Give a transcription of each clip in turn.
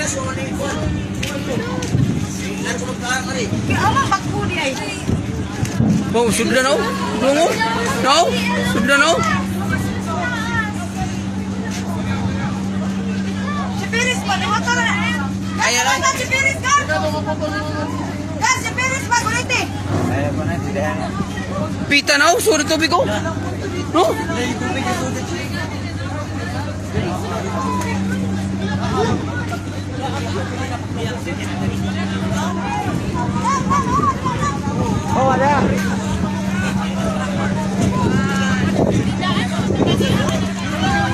Kaya ama bagko di ay. Oh, sudlan oh. Nungo. No? Sudlan oh. Si Piris pa, di motor na. Ay, ay. Ay, si Piris ka. Gar, si Piris pa, guliti. Pita na oh, suri tubig oh. No?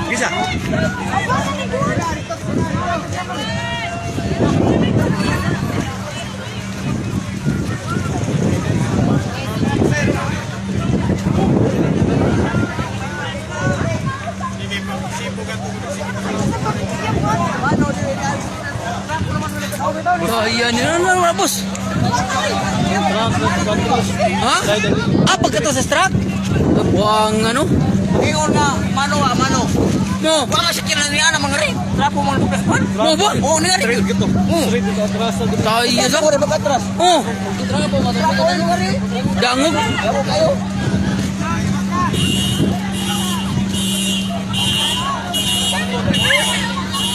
Bisa. Kaya nila na na, boss. Ha? Ah, pagkato sa truck? Buang ano? Ingon na mano ah mano. No. Wa ka sakyan niya na mga rin. Trapo mga lugas man. Mo ba? Oh, niya rin. Kaya sa. Ore atras. Oh, Trapo mga rin. dangog. Trapo kayo.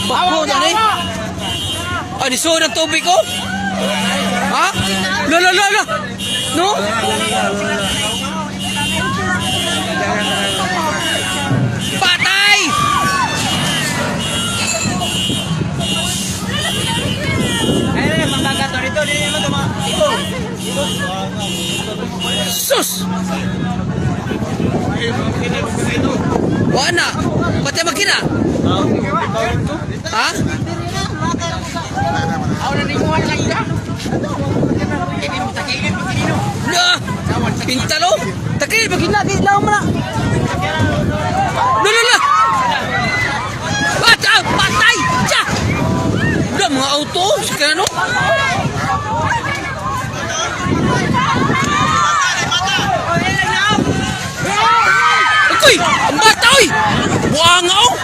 Bako na ni. Ani so ng tubig ko? Ha? La la la la. No? Patay! Ay na panggato dito dili mo tuma. Sus! Wala. Pati makina. Ha? Aw na nimo wala ida. Kini mo takilid mo kinino. La! Pintalo! Takil, bakit na? Di lang mo na! La la la! At, ah, patay! Tsa! La, mga auto! Sige ano? Uy! Ang bata, uy! Buanga, oh!